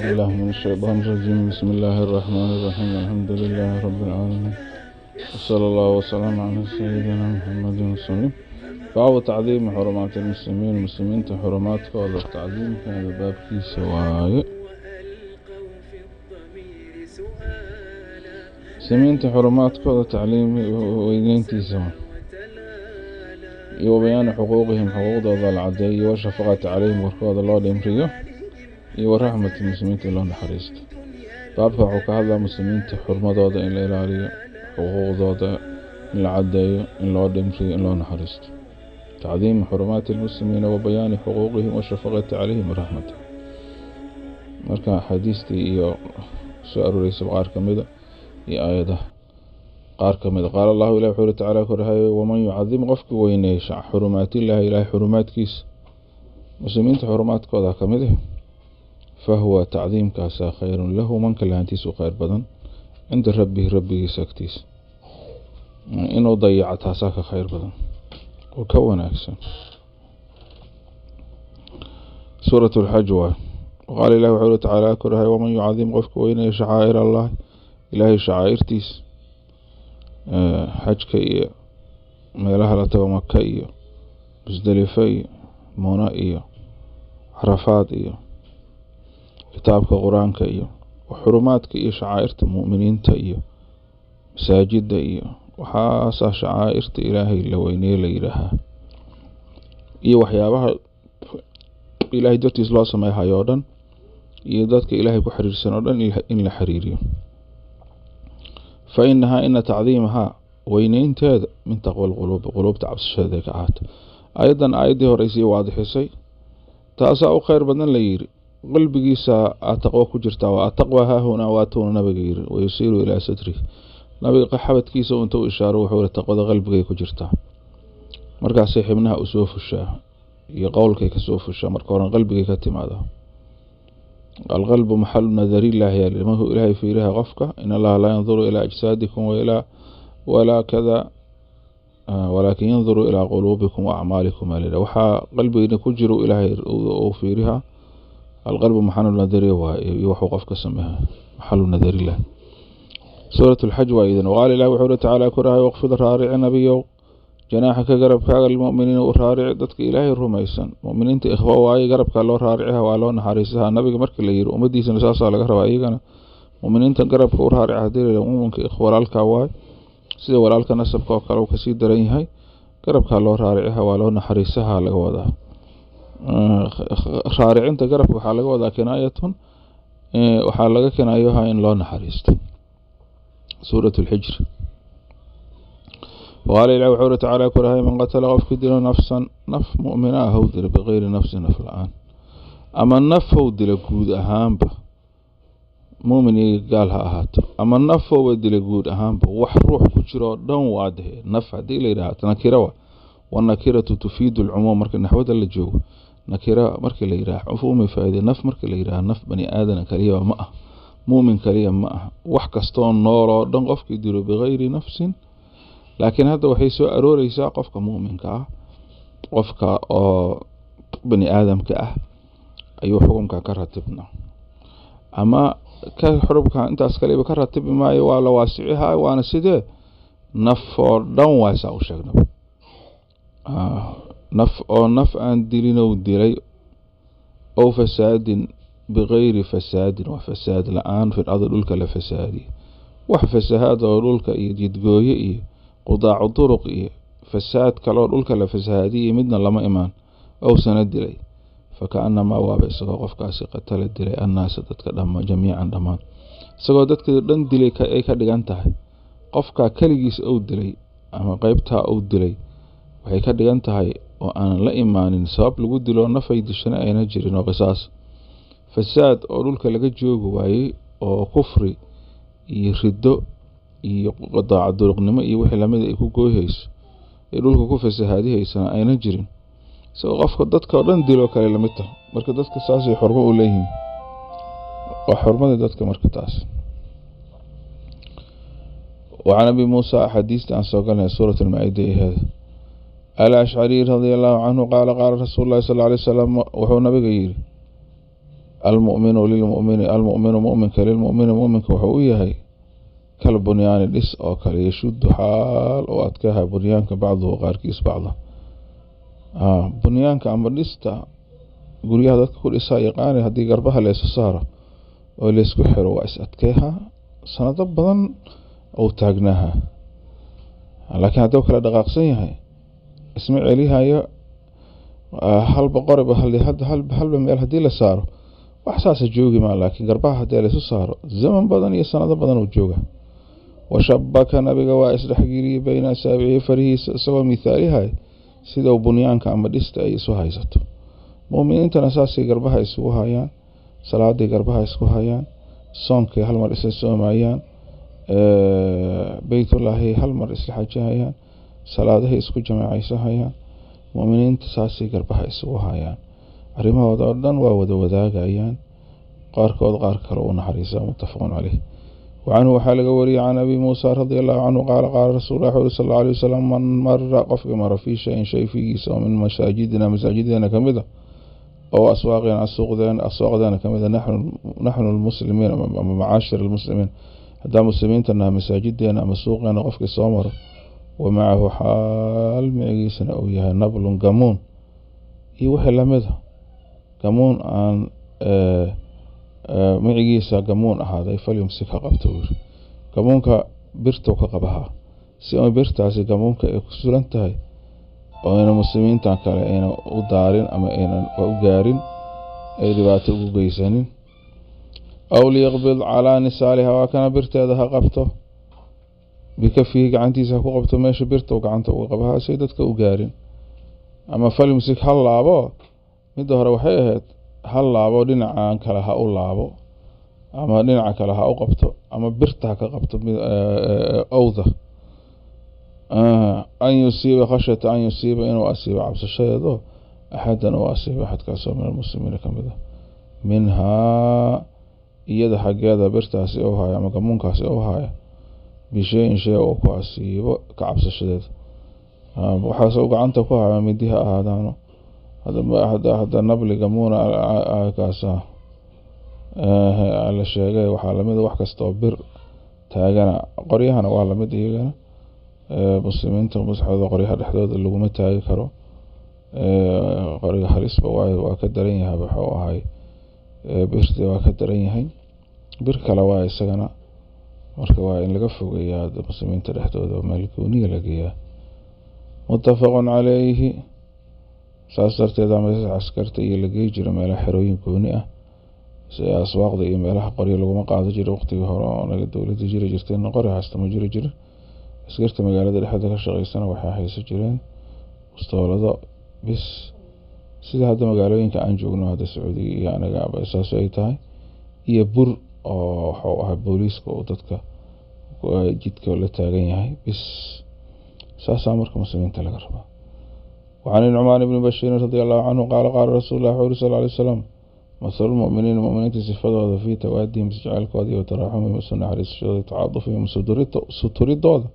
بالله من الشيطان الرجيم. بسم الله الرحمن الرحيم. الحمد لله رب العالمين، وصلى الله وسلم على سيدنا محمد وسلم. باب تعظيم حرمات المسلمين. المسلمين حرماتكooda tacdiimkeeda baabkiisa waaye. Muslimiinta xurumaadkooda tacliim weyneyntiisa iyo bayaani xuquuqihim, xuquuqdooda la cadeeyo, wa shafaqati calayhim, warkooda loo dhimriyo, iyo waraxmati muslimiinta loo naxariisto. Baabka wuxuu ka hadlaa muslimiinta xurmadooda in la ilaaliyo, xuquuqdooda in la cadeeyo, in loo dhimriyo, in loo naxariisto. Tacdiimu xurumaati lmuslimiina wa bayaani xuquuqihim wa shafaqati calayhim waraxmati. Marka axaadiistii iyo soo arooreysa qaar ka mida iyo aayadaha qaar ka mida. Qaala Allahu, ilah wuxuu tacaala korahaye: waman yucadim, qofkii weyneeya, xurumaatillahi, ilahay xurumaadkiisa, muslimiinta xurumaadkooda ka mid ah, fahuwa tacdiimkaasaa khayrun lahu, manka lahantiisa u khayr badan, cinda rabbihi, rabbigiisa agtiisa. Inuu dayaco taasaa ka khayr badan oo ka wanaagsan. Suurat lxaj waay. Waqaala, ilah wuxuu tacaala korahay: waman yucadim, qofka weyneeya, shacaa'ir Allah, ilaahay shacaa'irtiisa, xajka iyo meelaha la tago, Maka iyo Musdalife iyo Muna iyo Carafaad iyo kitaabka Qur-aanka iyo xurumaadka iyo shacaa'irta mu'miniinta iyo masaajida iyo waxaasaa shacaa'irta Ilaahay la weyneeye la yidhaahaa, iyo waxyaabaha Ilaahay dartiis loo sameeyhayo oo dhan, iyo dadka Ilaahay ku xiriirsan oo dhan in la xiriiriyo. Fa inahaa, ina tacdiimahaa, weyneynteeda, min taqwa lquluubi, quluubta cabsashadeeda ka ahaato. Ayaddan aayaddii horeysay waadixisay, taasaa u kheyr badan la yidhi. Qalbigiisa aa taqwo ku jirtaa. Waa ataqwa haahunaa, waatuuna nabiga yiri, wayusiiru ilaa sadrihi. Nabiga xabadkiisa inta u ishaaro wuxuu yiri taqwada qalbigay ku jirtaa. Markaasay xibnaha usoo fushaa iyo qowlkay kasoo fushaa. Marka horan qalbigay ka timaada. Alqalbu maxalu nadarillahi, yaa markuu Ilaahay fiiriha qofka. In Allaha laa yanduru ilaa ajsaadikum wailaa walaa kada, walaakin yanduru ilaa quluubikum wa acmaalikum aa layidhaha. Waxaa qalbigiina ku jiro Ilaahay uu fiiriha. Alqalbu maxalu nadari waay, iyo waxuu qofka sameeya maxalu nadarillah. Suurat lxaj waa idan. Waqaala, ilah wuxuu uri tacaala korahay: waqfid, raarici, nabiyow, janaaxaka, garabkaaga, lilmu'miniina u raarici, dadka Ilaahay rumaysan. Mu'miniinta ikhwa waaye, garabkaa loo raariciha, waa loo naxariisaha. Nabiga marka la yiri, ummadiisana saasaa laga rabaa iyagana. Mu'miniinta garabka u raarici hadii la yidhaha, mu'minka ikhwa walaalkaa waaye, sida walaalka nasabka oo kale uu kasii daran yahay. Garabkaa loo raariciha, waa loo naxariisaha laga wadaa. Raaricinta garabka waxaa laga wadaa kinaayatun, waxaa laga kinaayoha in loo naxariisto. Suurat lxijr. Waqaala, ilah wuxuu uri tacaala korahay: man qatala, qofkii dilo, nafsan, naf mu'mina ah how dilo, bikayri nafsin, naf la-aan, ama naf how dilo guud ahaanba, mu'min iyo gaal ha ahaato, ama naf howba dila guud ahaanba, wax ruux ku jiro oo dhan waa dehe. Naf haddii la yidhaha, nakira wa wanakiratu tufiidu alcumuum. Marka naxwada la joogo, nakira markii la yidhaha cumuumay faa'iide. Naf markii la yidhaha, naf bani aadana kaliya ma ah, mu'min kaliya ma ah, wax kastoo nool oo dhan qofkii dilo bikayri nafsin. Laakiin hadda waxay soo arooreysaa qofka mu'minka ah, qofka oo bani aadamka ah ayuu xukunka ka ratibna, ama ka xurubka intaas kaliba ka ratibi maayo, waa la waasicihaa. Waana sidee? Naf oo dhan waa saa u sheegnaba. Naf oo naf aan dilinow dilay, ow fasaadin bikayri fasaadin, waa fasaad la-aan, fil ardi, dhulka la fasaadiye. Wax fasahaad oo dhulka iyo jidgooye iyo qudaacu duruq iyo fasaad kaloo dhulka la fasahaadiyey midna lama imaan, owsana dilay, fakaanamaa, waaba isagoo qofkaasi, qatala, dilay, annaasa, dadka dhama, jamiican, dhammaan, isagoo dadka dhan dilay ay ka dhigan tahay. Qofkaa keligiis ou dilay ama qeybtaa ou dilay waxay ka dhigan tahay, oo aanan la imaanin sabab lagu dilo, nafay dishana ayna jirin oo qisaas, fasaad oo dhulka laga joogi waayey oo kufri iyo riddo iyo qadaaca duruqnimo iyo wixii lamida ay ku gooyhayso ee dhulka ku fasahaadihaysana ayna jirin, isagoo qofka dadka oo dhan diloo kale lamid tahay. Marka dadka saasay xurmo u leeyihiin, waa xurmadii dadka marka taas. وعن أبي موسى, axaadiista aan soo galnay suurat almaa-ida aheeda, Alashcariy radia Allahu canhu qaala: qaala rasuulu llahi sal alay wasalam, wuxuu nabiga yidhi. Almu'minu lilmu'mini, almu'minu mu'minka, lilmu'mini mu'minka wuxuu u yahay kal bunyaani dhis oo kale, yashuddu xaal oo adkaha bunyaanka bacduhu qaarkiis bacda. Bunyaanka ama dhista guryaha dadka ku dhisaa yaqaani, haddii garbaha laysu saaro oo laysku xiro waa is adkeeha, sanado badan uu taagnaaha. Laakiin hadduu kala dhaqaaqsan yahay isma celihayo, halba qoriba halba meel haddii la saaro wax saasa joogi maa, laakiin garbaha haddii laysu saaro zaman badan iyo sanado badan uu jooga. Washabaka nabiga waa isdhexgeliyey bayna asaabicihi farihiisa, isagoo mithaalihay sida uu bunyaanka ama dhista ay isu haysato. Mu'miniintana saasay garbaha isugu hayaan, salaaday garbaha isku hayaan, soonkay hal mar isla soomayaan, beytullaahi hal mar isla xajahayaan, salaadahay isku jamaacaysanayaan. Mu'miniinta saasay garbaha isugu hayaan, arrimahooda oo dhan waa wada wadaagayaan, qaarkood qaar kale u naxariisa. Muttafaqun caleyh. Wacanhu waxaa laga wariyey can abi muusa radia allahu canhu qaala qaala rasuul lah uri sal alla alay wasalam: man mara, qofkii mara, fii shayin shay fiigiisa oo min masaajidina masaajideena ka mid a, oo aswaaqina suuqdeen aswaaqdeena ka mid a, naxnu lmuslimiin ama macaashir almuslimiin, haddaa muslimiinta naha, masaajideena ama suuqeena qofkii soo maro, wa macahu xaal micigiisana uu yahay nablun gamuun iyo wixii lamida, gamuun aan micigiisa gamuun ahaaday, falyumsik ha qabto buu yiri. Gamuunka birtuu ka qabahaa si oo birtaasi gamuunka ay ku suran tahay oo ayna muslimiintan kale ayna u daarin ama aynan u gaarin ay dhibaato ugu geysanin. Aw liyaqbid calaa nisaaliha, waa kana birteeda ha qabto, bikafihi gacantiisa ha ku qabto, meesha birta gacanta uga qabahaa si dadka u gaarin. Ama falyumsik ha laabo, midda hore waxay ahayd ha laabo, dhinacan kale ha u laabo ama dhinaca kale ha u qabto ama birta ha ka qabto owda. An yusiiba khashyata an yusiiba, inuu asiibo cabsashadeedo, axadan uu asiibo, axadkaasoo min almuslimiina ka mid ah, minhaa iyada xaggeeda birtaasi u haayo ama gamuunkaasi u haayo, bishayin shay uu ku asiibo ka cabsashadeeda. Waxaas uu gacanta ku hayo midi ha ahaadaano, hadda nabli gamuuna kaasa la sheegay, waxaa lamid wax kastoo bir taagana, qoryahana waa lamid iyagana. Muslimiinta masxooda qoryaha dhexdooda laguma taagi karo, qoriga halisba waa ka daran yahay, wuxuu ahay birti waa ka daran yahay, bir kale waa isagana. Marka waa in laga fogeeyaa muslimiinta dhexdooda oo meel gooniya la geeyaa. Muttafaqun calayhi. Saas darteed ama askarta iyo la geey jira meelaha xerooyin gooni ah si aswaaqda iyo meelaha qoryo laguma qaado jiro. Waqtigii hore oo naga dowladda jiri jirtay qori haysta ma jiri jirin. Askarta magaalada dhexdeeda ka shaqeysana waxay haysan jireen bustoolado bis, sida hadda magaalooyinka aan joogno hadda Sacuudiga iyo anaga saas ay tahay, iyo bur oo wuxuu ahaa booliiska oo dadka jidka la taagan yahay bis. Saasaa marka muslimiinta laga rabaa. وعن النعمان بن بشير رضي الله عنه قال قال رسول الله صلى الله عليه وسلم: مثل المؤمنين المؤمنين صفadooda في tawaadihim isjacaylkooda iyo taraxumihim isu naxariisashooda, tacaadufihim suturidooda,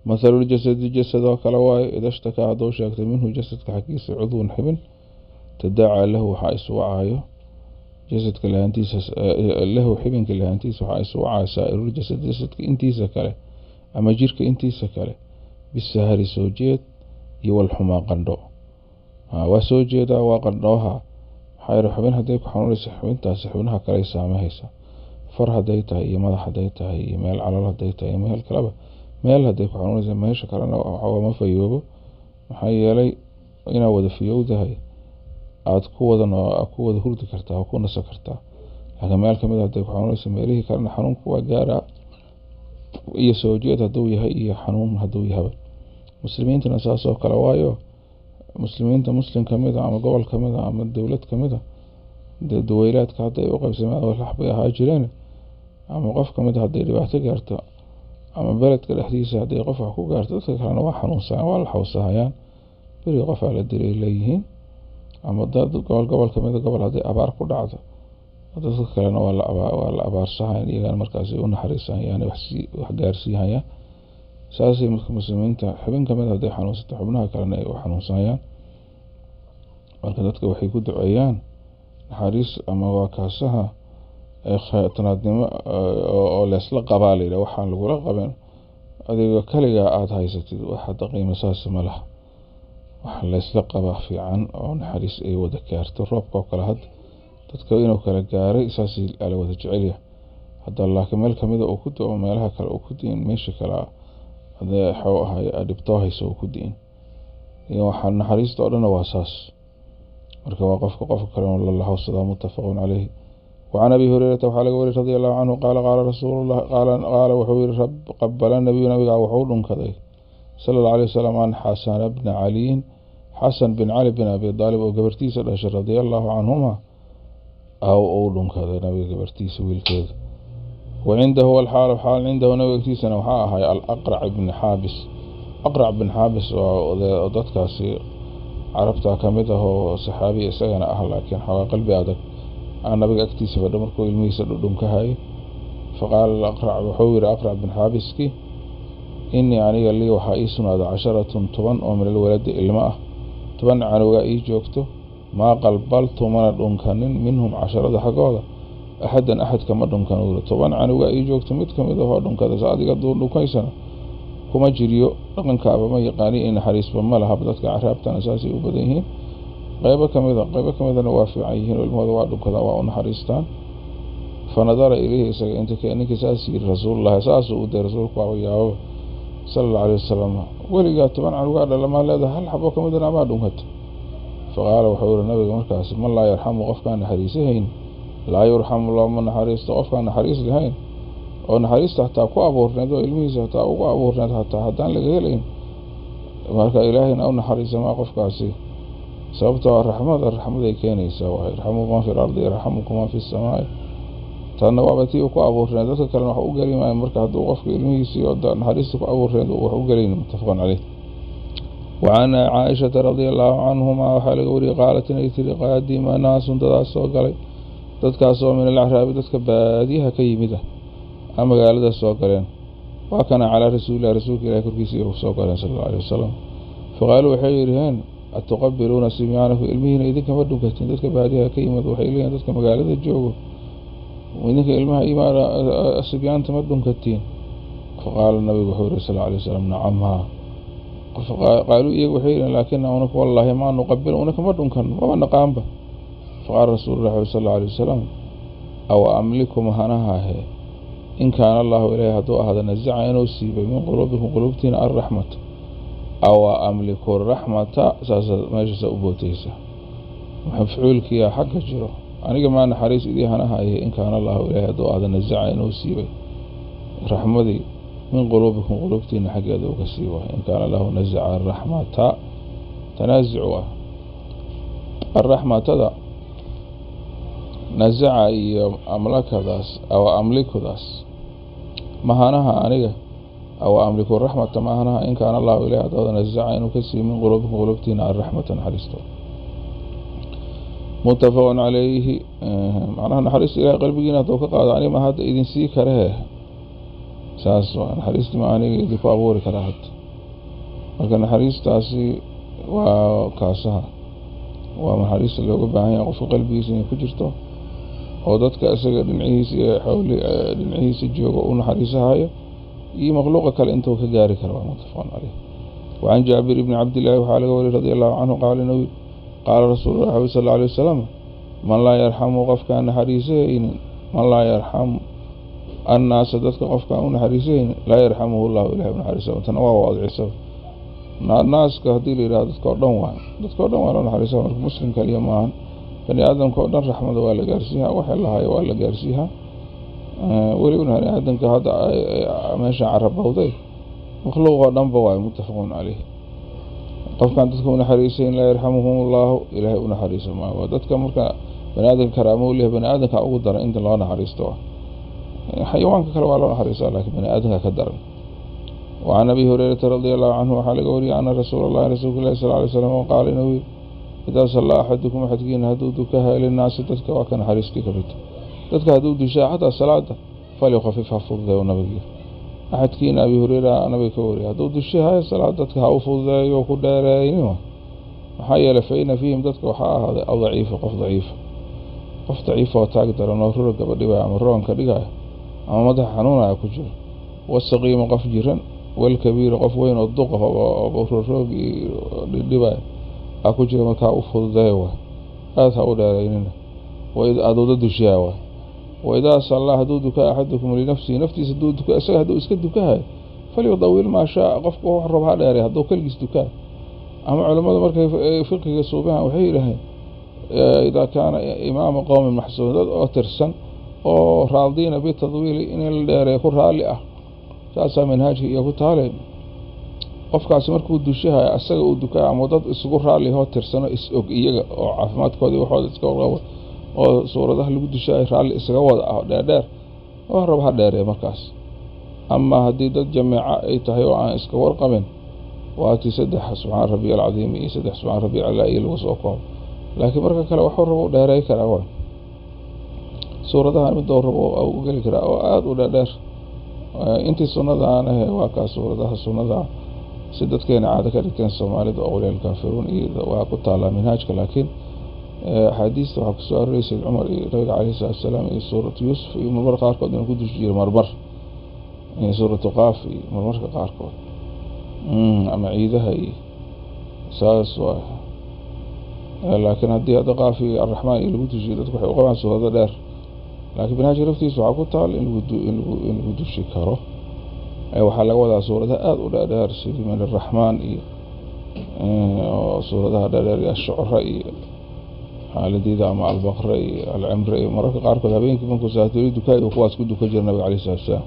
mathalu ljasadi jasad oo kale waaye, ida shtakaa hadduu sheegtay minhu jasadka xaggiisa cudwun xibin, tadaacaa lahu waxaa isu wacayo jasadka lahantiisa, lahu xibinka lahantiisa waxaa isu wacayo saa'iruljasad jasadka intiisa kale ama jirka intiisa kale, bisahari soo jeed iyo walxumaa qandho. Waa soo jeedaa, waa qandhooha, maxaa yeele xubin hadday ku xanuunaysa xubintaasi xubnaha kale ay saamehaysa. Far hadday tahay iyo madax hadday tahay iyo meel calool hadday tahay iyo meel kaleba, meel hadday ku xanuunaysa meesha kalena waxaa ma fayoobo, maxaa yeelay inaad wada fiyowdahay aada ku wada ku wada hurdi kartaa oo ku nasan kartaa, laakiin meel kamid hadday ku xanuunaysa meelihii kalena xanuunku waa gaaraa, iyo soo jeed hadduu yahay iyo xanuun hadduu yahaba. Muslimiintana saas oo kale waayo, muslimiinta muslim kamid a ama gobol kamid a ama dowlad kamid a, dee duweylaadka hadda ay u qaybsameen wax bay ahaa jireen, ama qof kamid a hadday dhibaato gaarto ama beledka dhexdiisa hadday qof wax ku gaarto, dadka kalena waa xanuunsanayaan, waa la xawsahayaan, beriga qofaa la dilay leeyihiin. Ama dad gobol gobol kamid a gobol hadday abaar ku dhacdo, dadka kalena waa la abaarsahayaan, iyagana markaasi u naxariisanayaan, wax gaarsiihayaan. Saasay marka muslimiinta xubin kamid hadday xanuunsato xubnaha kalena ay u xanuunsanayaan. Marka dadka waxay ku duceeyaan Naxariis ama waa kaasaha tanaadnimo oo leesla qabaa la yidhaha. Waxaan lagula qaban adiga kaligaa aada haysatid, wax hadda qiimo saas ma laha. Waxa laysla qabaa fiican oo naxariis ay wada gaarto. Roobka oo kale hadda dadka inuu kala gaaray saas ala wada jecelyahay. Hadda laakiin meel kamida uu ku do-o, meelaha kale uu ku diin, meesha kale hadee waxuu ahay dhibtoo hayso uu ku diin iyo waxaa naxariista oo dhanna waa saas. Marka waa qofka qofka kale la lahawsadaa. Muttafaqun caleyhi. وعن أبي هريرة waxaa laga wariyay رضي الله عنه قال قال رsuul الlah qaala wuxuu yihi: قبل النبي, nabiga wuxuu dhunkaday صلى الله عليه وسلم الحسن بن علي, Xasan bin Cali bin Abi Daalib oo gabartiisa dhashay, رضي الله عنهما, aw uu dhunkaday nabiga gabartiisa wiilkeeda. وعنده والxaal xaal عنده, nabiga agtiisana waxaa ahay الأqرع ibn Xaabis. Aqrac bin Xaabis waa dadkaasi Carabta kamid ah oo saxaabi isagana ah, laakiin xoogaa qalbi adag aan nabiga agtiisa fadho markuu ilmihiisa dhudhunkahayay. فقال الأqرع, wuxuu yihi Aqrac bin Xaabiski: إنii aniga lii, waxaa ii sugnaaday عشرة, 10 oo من الولد, ilmo ah, 10 canugaa ii joogto. ما قبلت, mana dhunkanin, منهم, casharada xaggooda, أحدا, axad kama dhunkan. Uu yihi 10 canugaa ii joogto, mid kamid ahoo dhunkada sa adiga dhunkaysana kuma jiriyo. Dhaqankaaba ma yaqaani in naxariisba ma lahaba. Dadka Caraabtana saasay u badan yihiin qeybo kamida, qeybo kamidana waa fiican yihiin oo ilmahooda waa dhunkadaan, waa u naxariistaan. فنظر إليه, isaga inta ninkii saas yiri Rasuulullahi saasuu u day. Rasuulku waaba yaababa صلى الله عليه وسلم: weligaa 10 canugaa dhalamaa leedahay, hal xabo kamidana amaa dhunkata? فقال, wuxuu yihi nabiga markaas: من لا يرحم, qofkaan naxariisahayn, لا يرحم, looma naxariisto. Qofkaan naxariis lahayn oo naxariista hataa ku abuurneed oo ilmihiisa hataa ugu abuurneed, hataa haddaan laga helayn, marka Ilaahayna u naxariisamaa qofkaasi, sababtoo raxmada raxmaday keenaysaa waay. ارحموا من في الأرض يرحمكم من في السماء. Tanna waaba tii uu ku abuurneed, dadka kalena wax u geli maayo. Marka hadduu qofka ilmihiisii oo naxariista ku abuurneed wax u gelayn. متفق عليه. وعن عائشة رضي الله عنهما, waxaa laga wariyey, قالت, inay tiri: قدم ناس, dadaas soo galay, dadkaasoo من الأعراب, dadka baadiyaha ka yimid ah, magaalada soo galeen. Waa kana على رسول الله, rasuulka Ilahi korkiisa soo galeen صلى الله عليه وسلم. فقالوا, waxay yidhaheen: أتقبلون صبيانكم, ilmihiina idinka ma dhunkatiin? Dadka baadiyaha ka yimid waxay leeyihin dadka magaalada joogo: idinka ilmaha imaana sibyaanta ma dhunkatiin? فقال, nabigu wuxuu yihi صلى الله عليه وسلم: نعم, haa. قالوا, iyagu waxay yihiin: لكنا unaka والله ما نقبل, unaka ma dhunkan, maba naqaanba. فقال رسول الله صلى الله عليه وسلم: أو أملك, mahanahahe, إن كان الله, ilahi hadduu ahaado, نزع, inuu siibay, من قلوبكم, quluubtiina, الرحمة, أو أملك الرحمة? Saasa meeshaasa u booteysa, mafcuulkiyaa xagga jiro. Aniga maa naxariis idii hanahaye, إن كان الله, ilahi hadduu ahaado, نزع, inuu siibay raxmadii, من قلوبكم, quluubtiina xaggeeda uu ka siiba. إن كان الله نزع الرحمة, tanaasuc ah araxmatada نزع iyo amlakadaas, أو أملكdaas mahanaha aniga, أو أملك الرحمة, mahanaha, إن كان الله, ilahi hadduu نزع, inuu ka siibo, من قلوبكم, quluubtiina, الرحمة, naxariisto. متفق عليه. Macnaha naxariista Ilahay qalbigiina hadduu ka qaado, aniga ma hadda idin sii karehe. Saas waa naxariista, ma aniga idinku abuuri karaa hadda. Marka naxariistaasi waa kaasaha, waa naxariista looga baahan yahay qofka qalbigiisa inay ku jirto oo dadka isaga dhinacihiisa iyo xawli dhinacihiisa jooga u naxariisahayo iyo makhluuqa kale intuu ka gaari karo. Waa متفق عليه. وعن جابر بن عبد الله, waxaa laga wariyay, رضي الله عنه قال, inuu yiri: قال رسول الله صلى الله عليه وسلم: من لا يرحم, qofkaan naxariisahaynin, من لا يرحم الناس, dadka qofkaan u naxariisahaynin, لا يرحمه الله, ilahay u naxariisa. Tana waa waadicisa. Naaska haddii la yidhahdo, dadka oo dhan waay, dadka o dhan waa loo naxariisa. Marka muslim kaliya maahan, bani aadamka oo dhan raxmada waa la gaarsiiyaa, waxay lahayo waa la gaarsiiyaa. Weliba bani aadamka hadda meesha carabowday, makhluuq oo dhanba waay. متفق عليه. Qofkaan dadka unaxariisayn, لا يرحمهم الله, ilaahay unaxariisa maayo. Waa dadka marka bani aadamka karaamo u leeyahay, bani aadamka ugu daran inta loo naxariisto. Xayawaanka kale waa loo naxariistaa, laakiin bani aadamka ka daran. وعن أبي هريرة رضي الله عنه, waxaa laga wariyay, أن رسول الله, rasuulka ilahi صلى الله عليه وسلم, قال, inuu yiri: إذا صلى أحدكم, axadkiina hadduu dukaha, للناس, dadka, waa ka naxariistii ka mid, dadka hadduu dushaa xataa salaada, فليخفف, ha fududeeyo. Nabiga axadkiina, Abi Hureyra nabiga ka wariyay, hadduu dushahayo salaad dadka ha u fududeeyo, ku dheereeynin. Maxaa yeelay, فإن فيهم, dadka waxaa ahaaday, الضعيف, qof daciifa. Qof daciif oo taag daran oo rurugaba dhibaya ama roonka dhigaya ama madaxa xanuunaya ku jiro. Wasaqiima, qof jiran. Walkabiira, qof weyn oo duqa oo roroogi dhibaya aa ku jira. Markaa u fududeeya waay, aad ha u dheeraynina, aada wada dushiyaa waay. Waidaa sallaa, hadduu dukaa, axadukum linafsihi, naftiisa hadduu duka, isaga hadduu iska dukahayo, falyudawil maa shaa. Qofku wax rabo ha dheeray hadduu keligiis dukaa. Ama culimmadu markay fiqiga suubahan waxay yidhaaheen, idaa kaana imaama qowmin maxsuun, dad oo tirsan oo raadiina bitadwiili, in la dheereeyo ku raalli ah, saasaa manhaajka iyo ku taale. Qofkaasi markuu dushahayo, asaga uu dukaa, ama dad isugu raalli hoo tirsano, is og iyaga oo caafimaadkoodii waxooda iska warqabo, oo suuradaha lagu dushahayo raalli isaga wada ah oo dheerdheer, wax rabo ha dheereeyo markaas. Ama haddii dad jameeco ay tahay oo aan iska warqabin, waatii 3 subxaana rabbiy alcadiim iyo 3 subxaana rabbiy alcalaa iyo lagu soo koobo. Laakiin marka kale waxuu rabo u dheereey karaa waay. Suuradahan midou rabo u geli karaa oo aada u dheerdheer. Intii sunnada aan ahe waa kaa suuradaha sunnada, si dadkeena caado ka dhigteen Soomaalida oo qul kaafiruun iyo waa ku taalaa minhaajka. Laakiin axaadiista waxaa kusoo aroorayay Sayd Cumar iyo nabiga caleyhi salaatu wasalaam iyo suuratu Yuusuf iyo marmar qaarkood inuu ku dushi jiray, marmar iyo suuratu Qaaf iyo marmarka qaarkood ama ciidaha iyo saas waay. Laakiin haddii hadda Qaaf iyo Arraxmaan iyo lagu dushiyo, dadku waxay u qabaan suurado dheer. Laakiin minhaajka laftiisa waxaa ku taal in lagu dushi karo. Waxaa laga wadaa suuradaha aada u dheerdheer, sidii min Araxmaan iyo suuradaha dheerdheer iyo Ashucra iyo xaaladiida ama Albaqra iyo Alcimre iyo mararka qaarkood habeenkii markuu salaatuli dukaay kuwaas ku dukan jira nabiga caleyhi salatu wasalaam.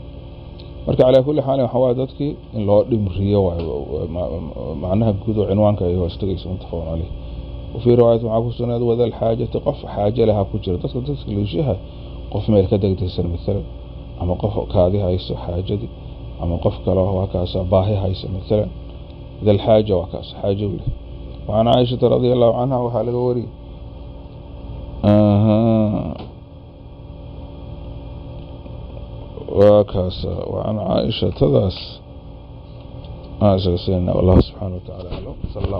Marka calaa kulli xaal waxaa waaye dadkii in loo dhimriyo waay macnaha guud oo cinwaanka ay hoos tagayso. Muttafaqun caleyh. Wafii riwaayat waxaa ku sugnaad wadal xaajati, qof xaaje lahaa ku jira dadka leeshaha, qof meel ka degdegsan mathalan, ama qof kaadi hayso xaajadii, ama qof kale waa kaasa baahi hayso mathalan. Dal xaaja waa kaas xaajo leh. Wacan Caaishata radia allahu canha waxaa laga wariyey waa kaasa. Wacan Caaishatadaas wallahu subxaana wa tacala aclam.